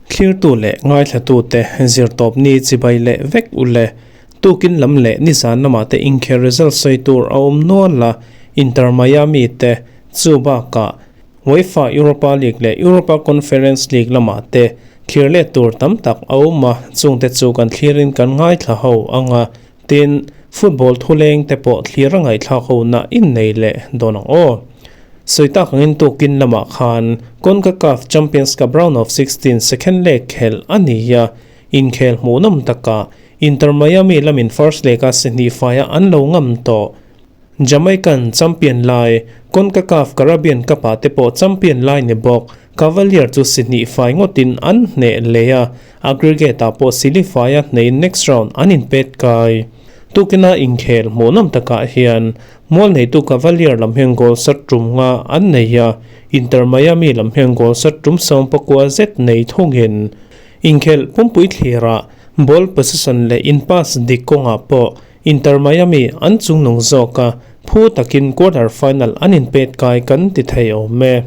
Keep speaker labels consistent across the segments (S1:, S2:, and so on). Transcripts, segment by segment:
S1: Thlirtu leh ngaithlatute zirtawpni chibai leh vek u le. Tukin lam leh nizan lamah te inkhel result sawi tur a awm nual a, Inter Miami te chu bakah UEFA Europa League leh Europa Conference League lamah te thlir let tur tam tak a awm a, chungte chu kan thlirin kan ngaithla ho ang a, tin, football thuleng te pawh thlir a ngaihthlak ho na innei leh dawn ang aw. Sawi tak angin tukin lamah khan Concacaf Champions Cup Round of 16 second leg khelh a ni a, inkhel hmuhnawm takah Inter Miami lamin first leg-a sihnih faia an lo ngam tawh. Jamaican champion lai Concacaf Caribbean Cup-ah te pawh champion lai ni bawk Cavalier chu sihnih fai ngawtin an hneh leh a, aggregate-ah pawh sili faia hneiin next round an inpet kai. Tukina inkhel hmuhnawm takah hian Mual neitu Cavalier lam hian goal sat tum nga an nei a, Inter Miami lam hian goal sat tum 19 zet nei thungin inkhelh pumpui thlirah ball possession leh in pass dik kawngah pawh Inter Miami an chungnung zawk a, phu takin quarter final an inpet kai kan ti thei awm e.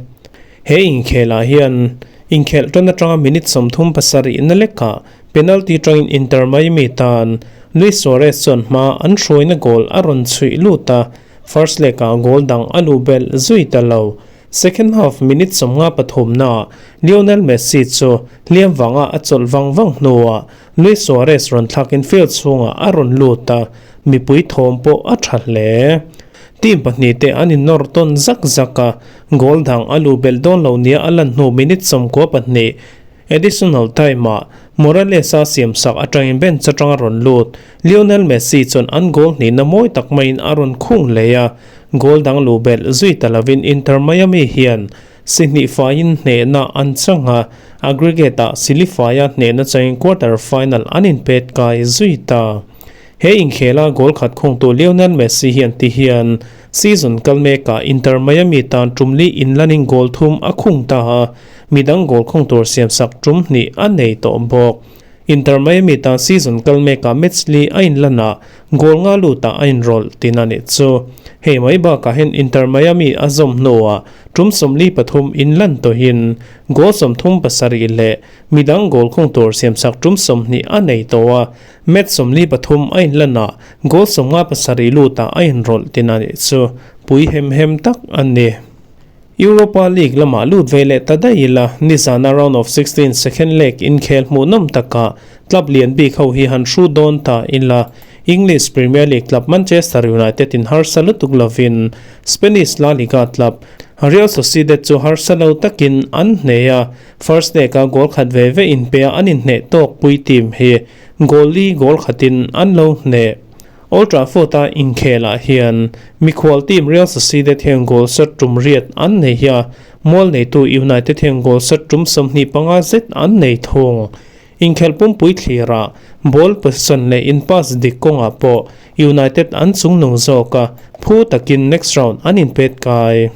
S1: He inkhelah hian inkhelh tan atanga minute 37 na lekah Penalty tangin Inter Miami tan Luis Suarez chuan hma an hruaina goal a rawn chhuih lut a, first leg-ah goal dang a luh belh zui ta lo. Second half minute 53 naah Lionel Messi chu hliam vanga a chawlh vang vang hnuah Luis Suarez rawn thlakin field chhungah a rawn lut a, mipui thawm pawh a tha hle. Team pahnihte an innawr tawn zak zak a, goal dang a luh belh dawn lo nia a lan hnu minute 92 Additional time-ah Morales-a siamsak atangin bench atanga rawn lut Lionel Messi chuan an goal hnihna mawi tak maiin a rawn khung leh a, goal dang luh belh zui ta lovin Inter Miami hian si hnih faiin hnehna an chang a, aggregate-ah Silifaia hnehna changin quarter final an inpet kai zui ta. He inkhela goal khat khungtu Lionel Messi hian ti hian season kal mekah Inter Miami tan tumli inlanin goal thum a khung ta a, Midang goal khung tur siamsak tum hnih a nei tawh bawk. Inter Miami tan season kal mekah match li a inlan a, goal nga lutah a inrawlh tin a nih chu. Hei mai bakah hian Inter Miami a zawm hnuah tum 43 inlan tawhin goal 37 leh midang goal khung tur siamsak tum 20 a nei tawh a, match 43 a inlan a, goal 57 lutah a inrawlh tin a nih chu. Pui hem hem tak a ni. Europa League lamah lut ve leh ta daih ila, nizana round of 16 second leg inkhel hmuhnawm takah club lian bik ho hi han hru dawn ta ila, English Premier League club Manchester United in harsa lutuk lovin Spanish La Liga club Real Sociedad chu harsa lo takin an hneh a, first leg-a goal khat ve ve inpea an inhneh tawk pui team hi goal li goal khatin an lo hneh. Old Trafford-a inkhelah hian mikhual team Real Sociedad hian goal sat tum riat an nei a, mual neitu United hian goal sat tum 25 zet an nei thung. Inkhelh pumpui thlirah ball possession leh in pass dik kawngah pawh United an chungnung zawk a, phu takin next round an inpet kai.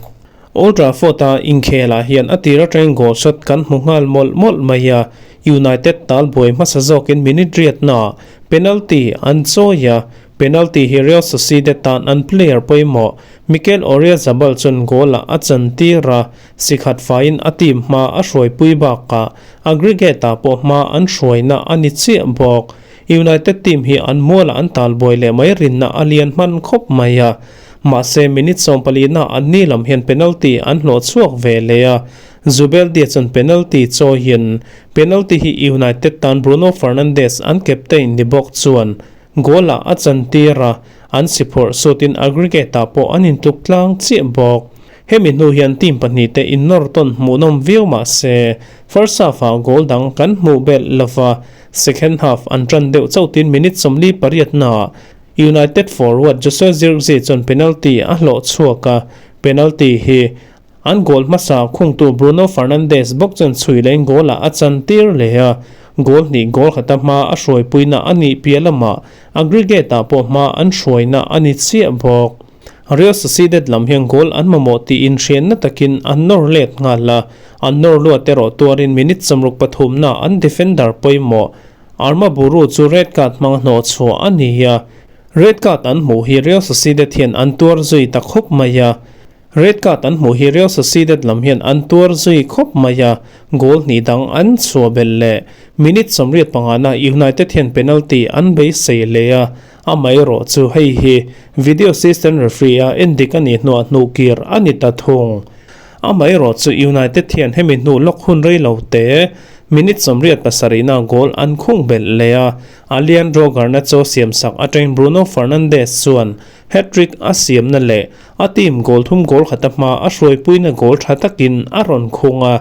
S1: Old Trafford-a inkhelah hian a tir atangin goal shot kan hmu nghal mawlh mawlh mai a, United tal buai hmasa zawkin minute riatnaah penalty an chawi a, penalty hi Real Sociedad tan an player pawimawh Mikel Oyarzabal chuan goal-ah a chantir a, sikhat faiin a team hma a hruaipui bakah aggregate-ah pawh hma an hruaina a ni chiah bawk. United team hi an mualah an tal buai leh mai rinna a lian hman khawp mai a, Mahse, minute 14 ah anni lam hian penalty an hlawh chhuak ve leh a, Zubeldia chuan penalty chawiin penalty hi United tan Bruno Fernandes an captain ni bawk chuan goal ah a chantir a, an si phawrh sutin aggregate ah pawh an intluk tlang chiah bawk. Hemi hnu hian team pahnih te innawr tawn hmuhnawm viau mahse, first half ah goal dang kan hmuh belh lova, second half an tan deuh chauhtin minute 48 naah United forward Joshua Zirkzee chuan penalty a hlawh chhuak a, penalty hi an goal hmasa khungtu Bruno Fernandes bawk chuan chhui lehin goal-ah a chantir leh a, goal hnih goal khata hma a hruaipuina a nih piah lamah aggregate-ah pawh hma an hruaina a ni chiah bawk. Real Sociedad lam hian goal an mamawh tih inhriatna takin an nawr let nghal a, an nawr luat erawh tuarin minute 63 na an defender pawimawh Armaburu chu red card hmang hnawh chhuah a ni a, red card an hmuh hi Real Sociedad hian an tuar zui ta khawp mai a. Red card an hmuh hi Real Sociedad lam hian an tuar zui khawp mai a, goal hnih dang an chhuah belh leh. Minute 85 na United hian penalty an beisei leh a, amaherawh chu hei hi video assistant referee a endik a nih hnuah hnuhkir a ni ta thung. Amaherawh chu United hian hemi hnu lawk hun rei lo te minute 87 na goal an khung belh leh a, Alejandro Garnacho siamsak atangin Bruno Fernandes chuan hat-trick a siamna leh a team goal thum goal khata hma a hruaipuina goal tha takin a rawn khung a,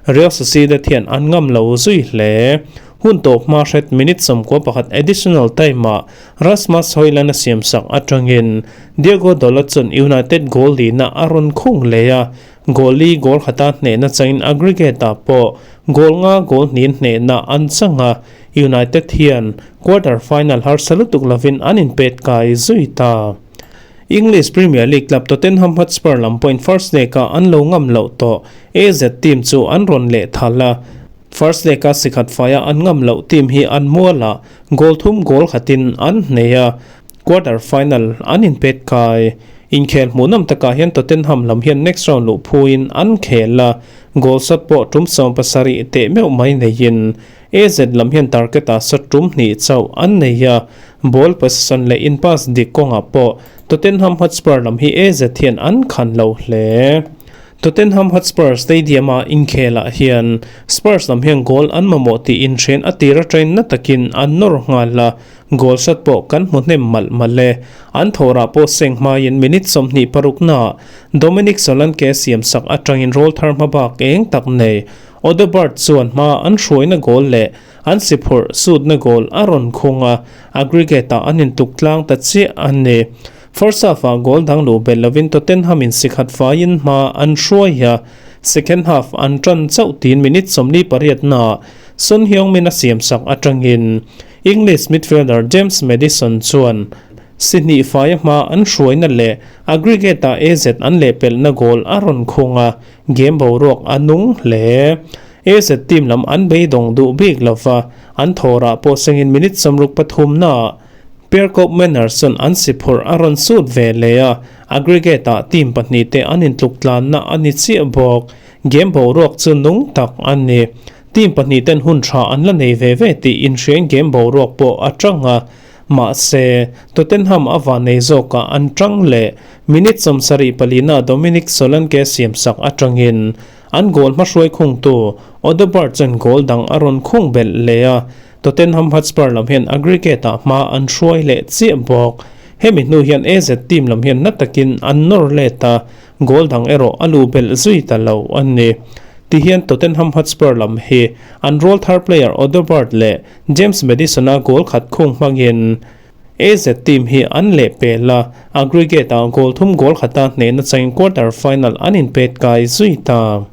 S1: Real Sociedad hian an ngam lo zui hle. Hun tawp hma hret minute 91 additional time-ah Rasmus Hojlund a siamsak atangin Diogo Dalot chuan United goal lina a rawn khung leh a, goal li goal khata hnehna changin aggregate-ah pawh goal nga goal hnin hnehna an chang a, United hian quarter final harsa lutuk lovin an inpet kai zui ta. English Premier League club Tottenham Hotspur lam pawhin first leg-ah an lo ngam loh tawh. AZ team chu an rawn leh thal a, first leg-a sikhat faia an ngam loh team hi an mualah goal thum goal khatin an hneh a, quarter final an inpet kai. Inkhel hmuhnawm takah hian Tottenham lam hian next round luh phuin an khel a, goal shot pawh tum 70 teh meuh mai neiin AZ lam hian target-ah shot tum hnih chauh an nei a, ball possession leh in pass dik kawngah pawh Tottenham Hotspur lam hi AZ hian an khan lo hle. Tottenham Hotspur Stadium-a inkhelah hian Spurs lam hian goal an mamawh tih inhren a tir atangin na takin an nawr nghal a, goal shot pawh kan hmu hnem malh malh e. An thawrah pawh seng hmaiin minute 26 naah Dominic Solanke siamsak atangin roll thar hmabak eng tak nei Odobert chuan hma an hruaina goal leh an si phurh sutna goal a rawn khung a, aggregate-ah an intuk tlang ta chiah a ni. First half-ah goal dang luh belh lovin Tottenham-in si khat faiin hma an hruai a, second half an tan chauh tiin minute 48 naah Son Heung-min a siamsak atangin English midfielder James Maddison chuan si hnih faia hma an hruaina leh aggregate-ah AZ an lehpelhna goal a rawn khung a, Game boruak a nung hle. AZ team lam an beidawng duh bik lova, an thawrah pawh sengin minute 63 naah Pierre Koopmeiners chuan an si phurh a rawn sut ve leh a, aggregate ah team pahnih te an intluk tlanna a ni chiah bawk. Game boruak chu nung tak a ni. Team pahnih ten hun tha an la nei ve ve tih inhriain game boruak pawh a tang a. Mahse, Tottenham a van nei zawkah an tang leh. Minute 74 na Dominic Solanke siamsak atangin an goal hmahruai khungtu Odobert chuan goal dang a rawn khung belh leh a, Tottenham Hotspur lam hian aggregate-ah hma an hruai leh chiah bawk. Hemi hnu hian AZ team lam hian na takin an nawr let a, goal dang erawh a luh belh zui ta lo a ni. Tihian Tottenham Hotspur lam hi an roll thar player Odobert leh James Maddison-a goal khat khung hmangin AZ team hi an leh pel a, aggregate-ah goal thum goal khata hnehna changin quarter final an inpet kai zui ta.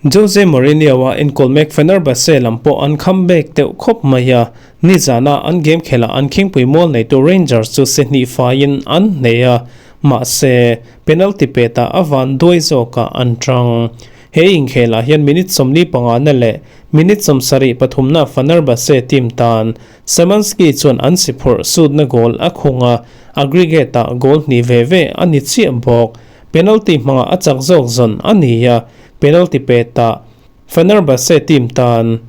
S1: Jose Mourinho-a enkawl mek Fenerbahce lam pawh an comeback deuh khawp mai a, nizana an game khelhah an khingpui mual neitu Rangers chu si hnih faiin an hneh a, mahse, penalty petah a van duai zawkah an tang. He inkhelah hian minute 45 na leh minute 73 na Fenerbahce team tan Szymanski chuan an si phurh sutna goal a khung a, aggregate-ah goal hnih ve ve a ni chiah bawk. Penalty hmangah a chak zawk zawn a ni a, penalty petah Fenerbahce team tan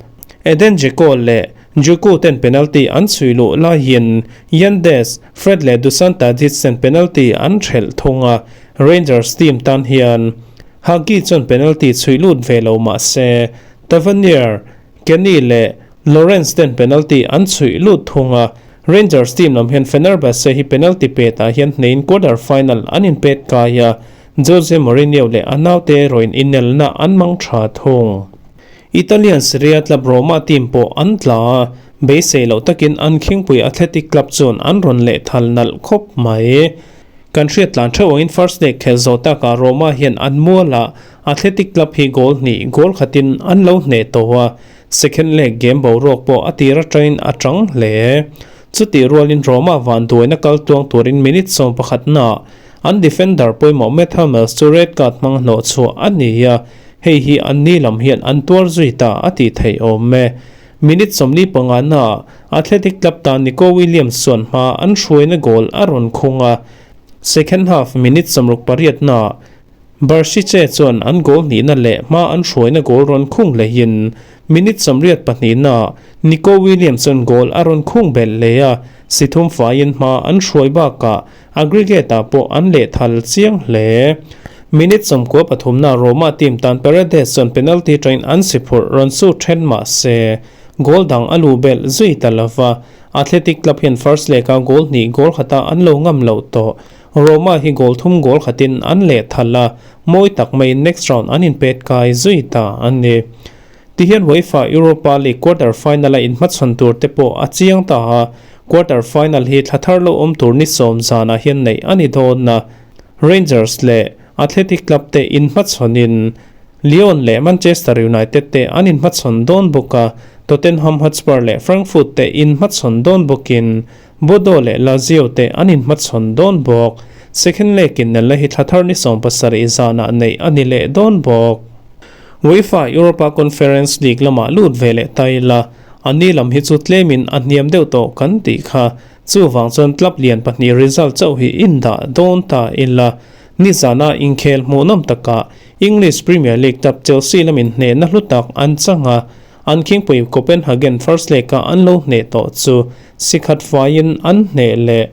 S1: Edin Dzeko leh Djoku ten penalty an chhui luh laiin Yandes, Fred leh Dusan Tadic ten penalty an thelh thung a, Rangers team tan hian Hagi chuan penalty chhui lut ve lo mah se, Tavernier, Kenny leh Lawrence ten penalty an chhui lut thung a, Rangers team lam hian Fenerbahce hi penalty petah hian hneiin quarter final an inpet kai a, Jose Mourinho leh a naute erawhin inelna an mang tha thung. Italian Serie A club Roma team pawh an tla a, beisei loh takin an khingpui Athletic Club chuan an rawn leh thal nalh khawp mai. Kan hriat tlan theuh angin first leg khel zawh takah Roma hian an mualah Athletic Club hi goal hnih goal khatin an lo hneh tawh a, second leg game boruak pawh a tir atangin a tang hle. Chutih rualin Roma van duaina kal tluang turin minute 11 naah an defender pawimawh Matt Hummels chu red card hmang hnawh chhuah a ni a, hei hi an ni lam hian an tuar zui ta a tih theih awm e. Minute 45 naah Athletic Club tan Nico Williams chuan hma an hruaina goal a rawn khung a, second half minute 68 naah. Berchiche chuan an goal hnihna leh hma an hruaina goal rawn khung lehin minute 82 naah Nico Williams chuan goal a rawn khung belh leh a, si thum faiin hma an hruai bakah aggregate-ah pawh an lehthal chiang hle. Minute 93 naah Roma team tan Paredes chuan penalty atangin an si phurh rawn su then mah se goal dang a lu belh zui ta lova. Athletic Club hian first leg-a goal hnih goal khata an lo ngam loh tawh. Roma hi goal thum goal khatin an lehthal a, mawi tak maiin next round an inpet kai zui ta a ni. Tihian UEFA Europa League quarter final-a inhmachhawn tur te pawh a chiang ta a, quarter final hi thla thar lo awm tur ni 10 zanah hian neih a ni dawn a. Rangers leh Athletic Club te inhmachhawnin Lyon leh Manchester United te an inhmachhawn dawn bawk a, Tottenham Hotspur leh Frankfurt te inhmachhawn dawn bawkin Bodo leh Lazio te an inhmachhawn dawn bawk. Second leg innelna hi thla thar ni 17 zanah neih a ni leh dawn bawk. UEFA Europa Conference League lamah lut ve leh ta ila, a ni lam hi chu tlemin a hniam deuh tawh kan tih kha. Chuvang chuan club lian pahnih result chauh hi indah dawn ta ila. Nizana inkhel hmuhnawm takah English Premier League club Chelsea lamin hnehna hlu tak an chang a, an khingpui Copenhagen first leg-a an lo hneh tawh chu si khat faiin an hneh leh.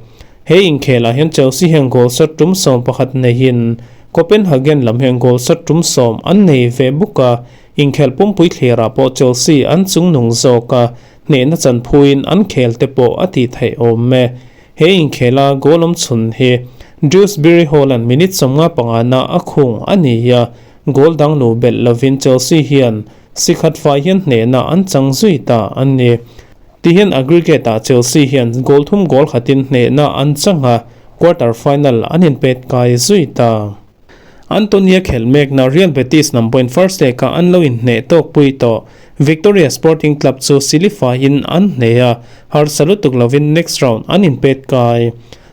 S1: He inkhelah hian Chelsea hian goal shot tum 11 neihin Copenhagen lam hian goal shot tum 10 an nei ve bawk a, inkhel pumpui thlirah pawh Chelsea an chungnung zawk a, hnehna chanphuiin an khel te pawh a tih theih awm e. He inkhela goal awm chhun hi Dewsbury Hall-a'n minute 55 na a khung a ni a, goal dang lu belh lovin Chelsea hian si khat fai hian hnehna an chang zui ta a ni. Tihian aggregate-ah Chelsea hian goal thum goal khatin hnehna an chang a, quarter final an inpet kai zui ta. Antonia khelh mekna Real Betis lam pawhin first leg-ah an lo inhneh tawk pui tawh. Victoria Sporting Club chu silifaiin an hneh a, harsa lutuk lovin next round an inpet kai.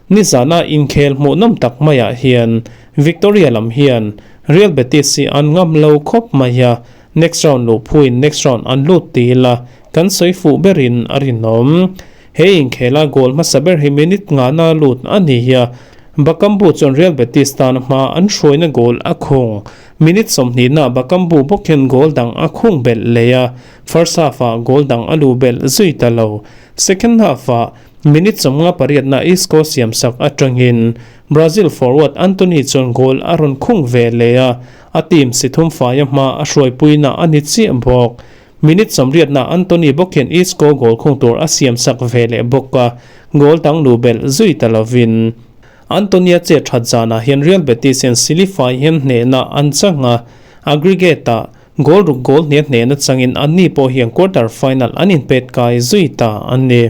S1: Nizana inkhel hmuhnawm tak maiah hian Victoria lam hian Real Betis hi an ngam lo khawp mai a, next round luh phuin next round an lut ti ila kan sawi fuh berin a rinawm. He inkhela goal hmasa ber hi minute ngana lut a ni a, Bakambu chuan Real Betis tan hma an hruaina goal a khung. Minute 20 naah Bakambu bawk hian goal dang a khung belh leh a, first half-ah goal dang a lu belh zui ta lo. Second half-ah minute 58 naah Isco siam sak atangin Brazil forward Antony chuan goal a rawn khung ve leh a, a team si thum faia hma a hruaipuina a ni chiah bawk. Minute 80 naah Antony bawk hian Isco goal khung tur a siam sak ve leh bawk a, goal dang lu belh zui ta lovin. Antonia che that zanah hian Real Betis hian silifai hian hnehna an chang a, aggregate-ah goal ruk goal hne hnehna changin anni pawh hian quarter final an inpet kai zui ta a ni.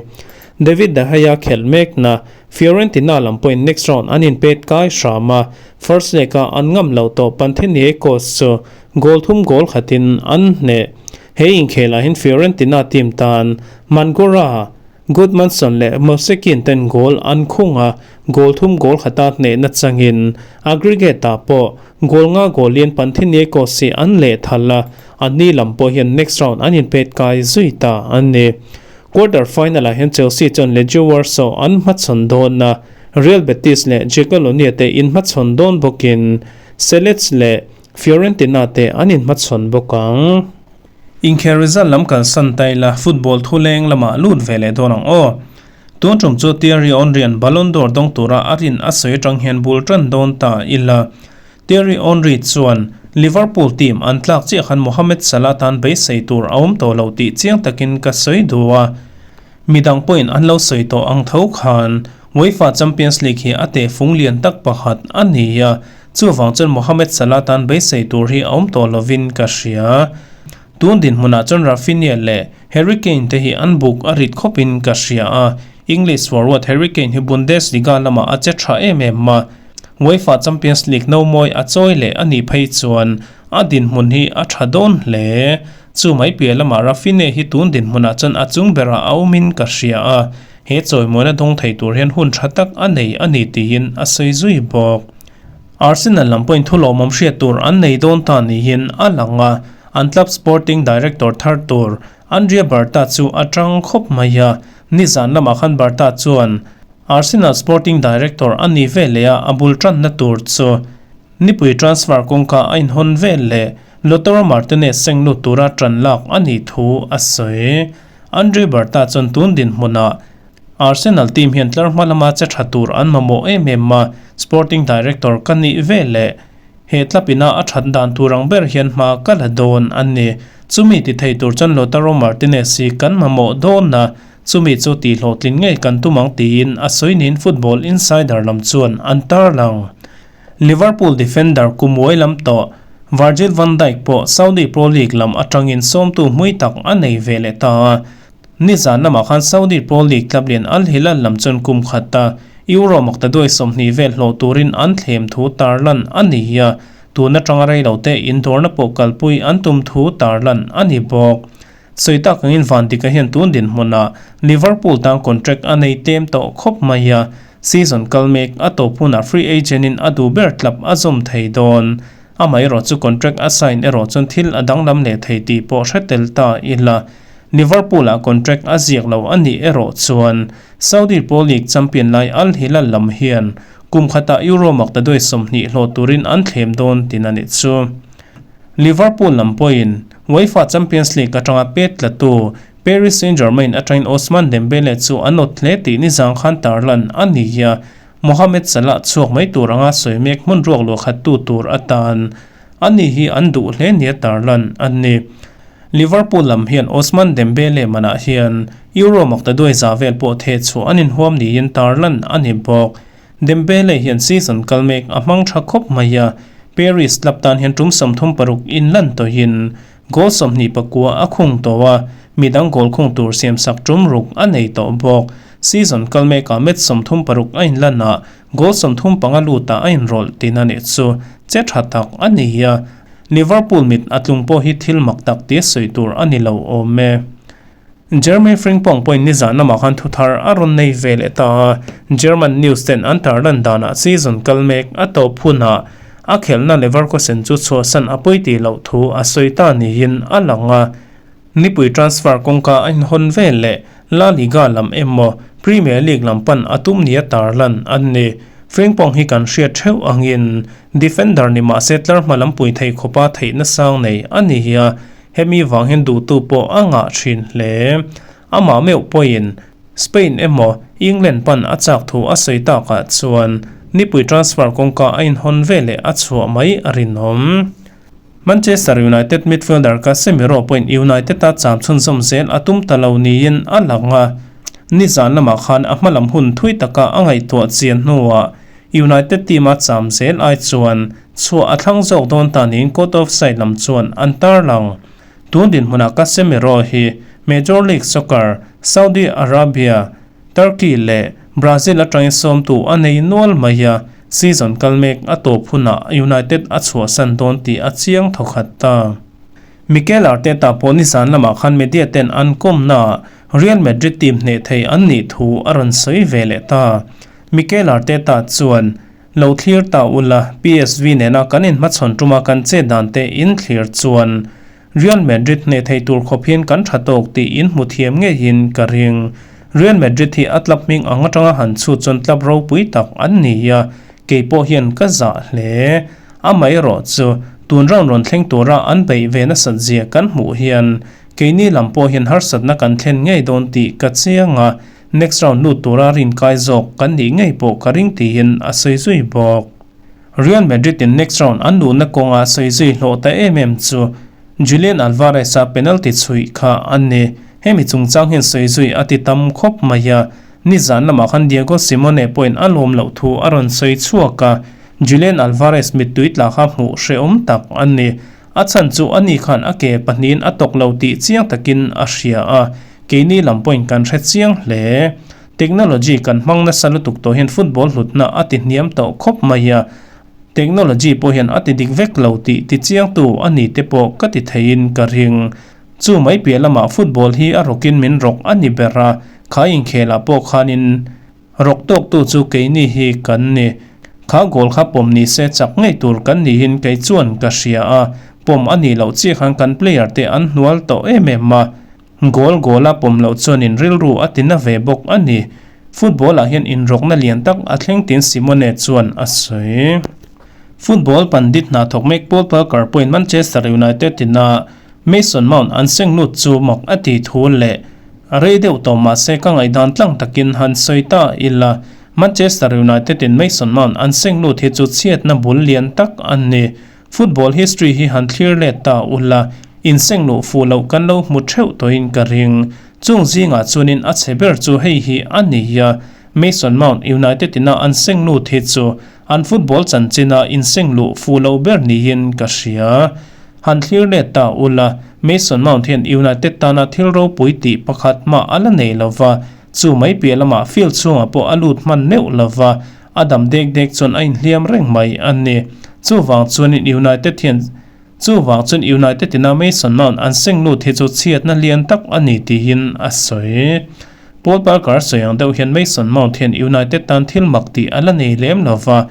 S1: David De Gea khelh mekna Fiorentina lam pawhin next round an inpet kai hram a, first leg-a an ngam lo tawh Panathinaikos chu goal thum goal khatin an hneh. He inkhelah hian Fiorentina team tan Mangora, Gudmundsson leh Mosekin ten goal an khung a, goal thum goal khata hnehna changin aggregate-ah pawh goal nga goal lian Panathinaikos hi an lehthal a, anni lam pawh hian next round an inpet kai zui ta a ni. Quarter final-ah hian Chelsea chuan Legia Warsaw an hmachhawn dawn a, Real Betis leh Jagiellonia te inhmachhawn dawn bawkin Selets leh Fiorentina te an inhmachhawn bawk ang. Inkhel result lam kalsan ta ila, football thuleng lamah lut ve leh dawn ang aw. Tun tum chu Thierry Henry-a'n Ballon d'Or dawng tura a rin a sawi atang hian bul tan dawn ta ila. Thierry Henry chuan Liverpool team an tlak chiah khan Mohamed Salah tan beisei tur a awm tawh lo tih chiang takin ka sawi duh a. Midang pawhin an lo sawi tawh ang tho khan UEFA Champions League hi a tehfung lian tak pakhat a ni a, chuvang chuan Mohamed Salah tan beisei tur hi a awm tawh lovin ka hria. Tun dinhmunah chuan Raphinha leh Harry Kane te hi an buk a rit khawpin ka hria a, English forward Harry Kane hi Bundesliga lamah a che tha em em a, UEFA Champions League no mawi a chawi leh a nih phei chuan a dinhmun hi a tha dawn hle. Chu mai piah lamah Raphinha hi tun dinhmunah chuan a chung berah a awmin ka hria a, he chawimawina dawng thei tur hian hun tha tak a nei a ni tiin a sawi zui bawk. Arsenal lam pawhin thu lawmawm hriat tur an nei dawn ta niin a lang a, an club sporting director thar tur Andrea Berta chu a tang khawp mai a, nizan lamah khan Berta chuan Arsenal sporting director a ni ve leh a, a bul tanna tur chu. Nipui transfer kawngka a inhawn vel leh Lautaro Martinez seng lut tura tan lak a nih thu a sawi. Andre Berta chuan tun dinhmunah Arsenal team hian tlar hma lama che tha tur an mamawh em em a, sporting director ka nih vel leh he club ina a that dan tur ang ber hian hma ka la dawn a ni. Chumi ti thei tur chuan Lautaro Martinez hi kan mamawh dawn a, chumi chu tih hlawhtlin ngei kan tum ang tiin a sawi niin Football Insider lam chuan an tarlang. Liverpool defender Kumuai lam tawh Virgil van Dijk pawh Saudi Pro League lam atangin sawmtu hmui tak a nei ve leh ta a. Nizan lamah khan Saudi Pro League club lian Al Hilal lam chuan kum khata Euro maktaduai 20 vel hlawh turin an thlem thu tarlan a ni a, tun atanga reilote indawrna pawh kalpui an tum thu tarlan a ni bawk. Sawi tak angin Van Dijk-a hian tun dinhmunah Liverpool tan contract a nei tlem tawh khawp mai a, season kal mek a tawp hunah free agent-in a duh ber club a zawm thei dawn. Amaherawh chu contract a sign erawh chuan thil a danglam leh thei tih pawh hre tel ta ila. Liverpool-ah contract a ziak lo a nih erawh chuan Saudi Pro League champion lai Al Hilal lam hian kum khatah Euro maktaduai 20 hlawh turin an thlem dawn tin a nih chu. Liverpool lam pawhin UEFA Champions League atanga pet tlatu Paris Saint-Germain atangin Ousmane Dembele chu an awt hle tih nizang khan tarlan a ni a, Mohamed Salah chhuak mai tur anga sawi mek hmun ruak luah khattu tur atan a ni hi an duh hle nia tarlan a ni. Liverpool lam hian Ousmane Dembele manah hian Euro maktaduai za vel pawh theh chhuah an inhuam niin tarlan a ni bawk. Dembele hian season kal mek a hmang tha khawp mai a, Paris club tan hian tum 36 in lan tawhin goal 29 a khung tawh a, midang goal khung tur siamsak tum ruk a nei tawh bawk. Season kal mekah match 36 a inlan a, goal 35 lutah a inrawlh tin a nih chu che tha tak a ni a, Liverpool mit a tlung pawh hi thil mak tak tia sawi tur a ni lo awm e. Jeremy Frimpong pawhin nizan lamah khan thuthar a rawn nei ve leh ta a, German news ten an tarlan danah season kal mek a tawp hunah a khelhna Leverkusen chu chhuahsan a pawi tih loh thu a sawi ta niin a lang a. Nipui transfer kawngka a inhawn vel leh La Liga lam emaw Premier League lam pan a tum nia tarlan an ni. Frimpong hi kan hriat theuh angin defender ni mahse tlar hma lam pui thei khawpa theihna sang nei a ni a, Hemi vang hian duhtu pawh a ngah thin hle. Amah meuh pawhin Spain emaw England pan a chak thu a sawi takah chuan nipui transfer kawngka a inhawn veleh a chhuah mai a rinawm. Manchester United midfielder Casemiro pawhin United-a cham chhunzawm zel a tum ta lo niin a lang a, nizan lamah khan a hmalam hun thui taka a ngaihtuah chian hnuah United team-a cham zel ai chuan Chhuah a thlang zawk dawn ta niin court of side lam chuan an tarlang. Tun dinhmunah Casemiro hi Major League Soccer, Saudi Arabia, Turkey leh Brazil atangin sawmtu a nei nual mai a, season kal mek a tawp hunah United a chhuahsan dawn tih a chiang thawkhat ta. Mikel Arteta pawh nizan lamah khan media ten an kawmnaah Real Madrid team hneh thei an nih thu a rawn sawi ve leh ta. Mikel Arteta chuan, Lo thlir ta ula, PSV nena kan inhmachhawn tuma kan chet dan te in thlir chuan Real Madrid hneh thei tur khawp hian kan tha tawk tih in hmu thiam ngeiin ka ring. Real Madrid hi a club hming ang atanga han chhut chuan club ropui tak an ni a, kei pawh hian ka zah hle. Amaherawh chu, tun round rawn thleng tura an beih ve nasat zia kan hmuh hian keini lam pawh hian harsatna kan thlen ngei dawn tih ka chiang a, Next round lut tura rinkai zawk kan nih ngei pawh ka ring tiin a sawi zui bawk. Real Madrid in next round an luhna kawnga sawi zui hlawh ta em em chu Julian Alvarez-a penalty chhuih kha a ni. Hemi chungchang hian sawi zui a ti tam khawp mai a, nizan lamah khan Diego Simeone pawhin a lawm loh thu a rawn sawi chhuak a, Julian Alvarez mittui tla kha hmuh hrehawm tak a ni. A chhan chu ani khan a ke pahnihin a tawk lo tih chiang takin a hria a, keini lam pawhin kan hre chiang hle. Technology kan hmang nasa lutuk tawh hian football hlutna a ti hniam tawh khawp mai a, technology pawh hian a ti dik vek lo tih ti chiangtu a ni te pawh ka ti theiin ka ring. Chu mai piah lamah football hi a rawkin min rawk a ni ber a, kha inkhelah pawh khanin Rawk tawktu chu keini hi kan ni. Kha goal kha pawm ni se chak ngei tur kan nihin kei chuan ka hria a, pawm a nih loh chiah khan kan player te an hnual tawh em em a. Goal goal a pawm loh chuanin rilru a ti na ve bawk a ni. Football ah hian inrawkna lian tak a thleng tin Simone chuan a sawi. Football pandit hna thawk mek Paul Parker pawhin Manchester United ina Mason Mount an seng lut chu mak a ti thu leh rei deuh tawh mahse ka ngaihdan tlang takin han sawi ta ila Manchester United in Mason Mount an seng lut hi chu chhiatna bul lian tak a ni. Football history hi han thlir let ta ula, inseng luh fuh loh kan lo hmu theuh tawhin ka ring. Chung zingah chuanin a chhe ber chu hei hi a ni a, Mason Mount United ina an seng lut hi chu an football chanchina inseng luh fuh loh ber niin ka hria. Han thlir let ta ula, Mason Mount hian United tana thil ropui tih pakhat mah a la nei lova, chu mai piah lamah field chhungah pawh a lut hman meuh lova, A dam dek dek chuan a inhliam reng mai a ni. Chuvang chuanin United hian Chuvang chuan United ina Mason Mount an seng lut hi chu chhiatna lian tak a ni tiin a sawi. Paul Parker sawi ang deuh hian Mason Mount hian United tan thil mak tih a la nei lem lo va,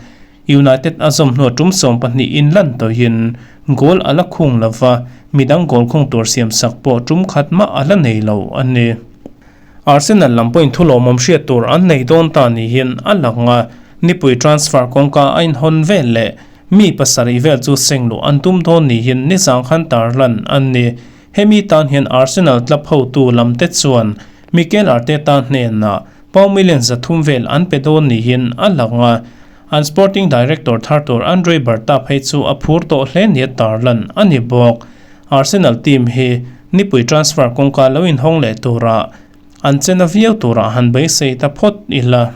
S1: United a zawm hnuah tum 12 in lan tawhin goal a la khung lo va, midang goal khung tur siamsak pawh tum khat mah a la nei lo a ni. Arsenal lam pawhin thu lawmawm hriat tur an nei dawn ta niin a lang a, nipui transfer kawngka a inhawn vel leh mi pasarih vel chu seng luh an tum dawn niin nizang khan tarlan an ni. Hemi tan hian Arsenal club hotu lam te chuan Mikel Arteta hnenah pound million 300 vel an pe dawn niin a lang a, an sporting director thar tur Andre Berta phei chu a phur tawh hle nia tarlan a ni bawk. Arsenal team hi nipui transfer kawngka lo inhawng leh tura an chena viau turah han beisei ta phawt ila.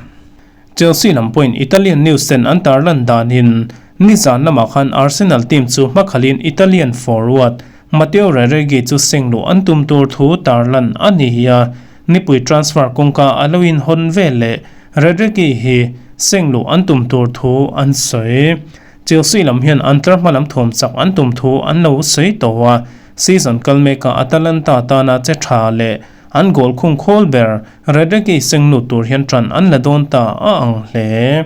S1: Chelsea lam pawhin Italian news ten an tarlan danin nizan lamah khan Arsenal team chu hmakhalin Italian forward Matteo Retegui chu seng luh an tum tur thu tarlan a ni hi a, nipui transfer kawngka a lo inhawn vel leh Retegui hi seng luh an tum tur thu an sawi. Chelsea lam hian an tlar hma lam thuam chak an tum thu an lo sawi tawh a, season kal mekah Atalanta tana che tha leh an goal khung khawl ber Regragui seng lut tur hian tan an la dawn ta a ang hle.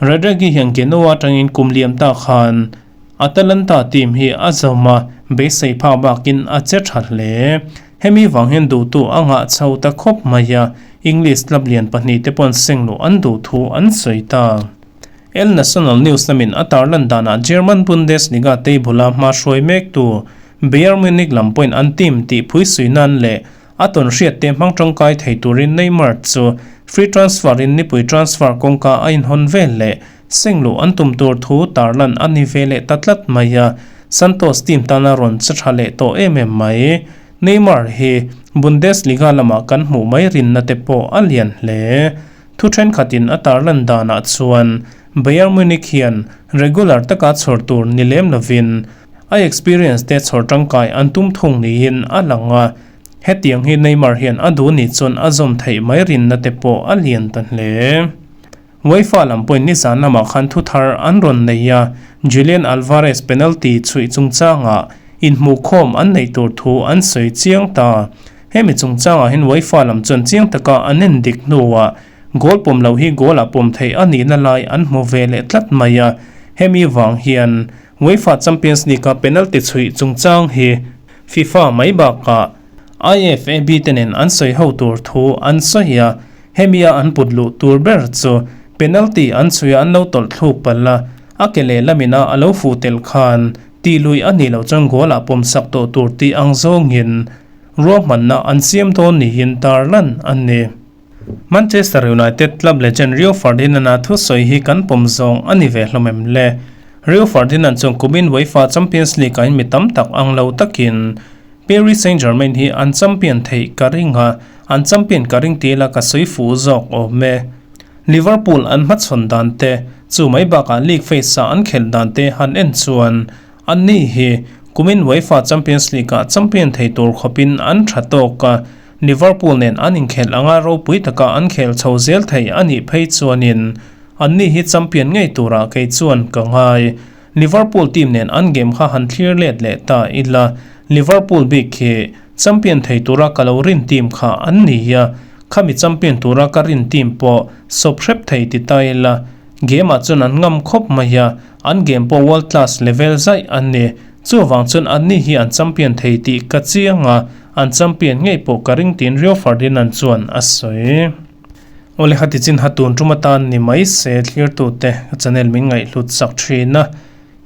S1: Regragui hian Genoa atangin kum liam ta khan Atalanta team hi a zawm a, beisei phak bakin a che tha hle. Hemi vang hian duhtu a ngah chho ta khawp mai a, English club lian pahnih te pawn seng luh an duh thu an sawi ta. El Nacional News lamin a tarlan danah German Bundesliga table-a hma hruai mektu Bayern Munich lam pawhin an team tih phui sui nan leh a tawn hriatte hmang tangkai thei turin Neymar chu free transfer-in nipui transfer kawngka a inhawn vel leh seng luh an tum tur thu tarlan a ni ve leh ta tlat mai a, Santos team tana rawn che tha leh tawh em em mai. Neymar hi Bundesliga lamah kan hmuh mai rinna te pawh a lian hle. Thu thenkhatin a tarlan danah chuan Bayern Munich hian regular taka chhawr tur ni lem lovin a experience te chhawr tangkai an tum thung niin a lang a, hetiang hi Neymar hian a duh nih chuan a zawm theih mai rinna te pawh a lian ta hle. UEFA lam pawhin nizan lamah khan thu thar an rawn nei a, Julian Alvarez penalty chhuih chungchangah inhmuhkhawm an neih tur thu an sawi chiang ta. Hemi chungchangah hian UEFA lam chuan chiang taka an en dik hnuah goal pawm loh hi goal ah pawm theih a nihna lai an hmu ve leh tlat mai a. Hemi vang hian UEFA Champions League-a penalty chhuih chungchang hi FIFA mai bakah IFAB te nen an sawi ho tur thu an sawi a. Hemi a an put luh tur ber chu penalty an chhuih a an lo tawlh thluk palh a, a ke lehlam ina a lo fuh tel khan tih luih a nih loh chuan goal ah pawm sak tawh tur tih ang zawngin Ruahmanna an siam dawn niin tarlan a ni. Manchester United club legend Rio Ferdinand-a thusawi hi kan pawm zawng a ni ve hlawm em le? Rio Ferdinand chuan kumin UEFA Champions League-ah in mi tam tak ang lo takin Paris Saint-Germain hi an champion theih ka ring a, an champion ka ring tih la ka sawi fuh zawk awm e. Liverpool an hmachhawn dan te, chu mai bakah league phase-a an khelh dan te han en chuan Anni hi kumin UEFA Champions League-ah champion thei tur khawpin an tha tawk a, Liverpool nen an inkhelh anga ropui taka an khel chho zel thei a nih phei chuanin anni hi champion ngei turah kei chuan ka ngai. Liverpool team nen an game kha han thlir let leh ta ila, Liverpool bik khi champion thei tura ka lo rin team kha an ni a, khami champion tura ka rin team pawh sawp hrep thei ti ta ila, Game ah chuan an ngam khawp mai a, an game pawh world class level zaih an ni. Chuvang chuan anni hi an champion thei tih ka chiang a, an champion ngei pawh ka ring tiin Rio Ferdinand chuan a sawi. Awle khati chin ha tun tum atan ni mai se thlirtute ka channel min ngaihhlut sak thin a,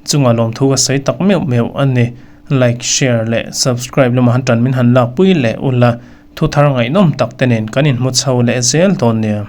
S1: chunga lawmthu ka sawi tak meuh meuh a ni. Like, share leh subscribe lamah han tan min han lakpui leh ula, thu thar ngaihnawm tak te nen kan inhmu chho leh zel dawn nia.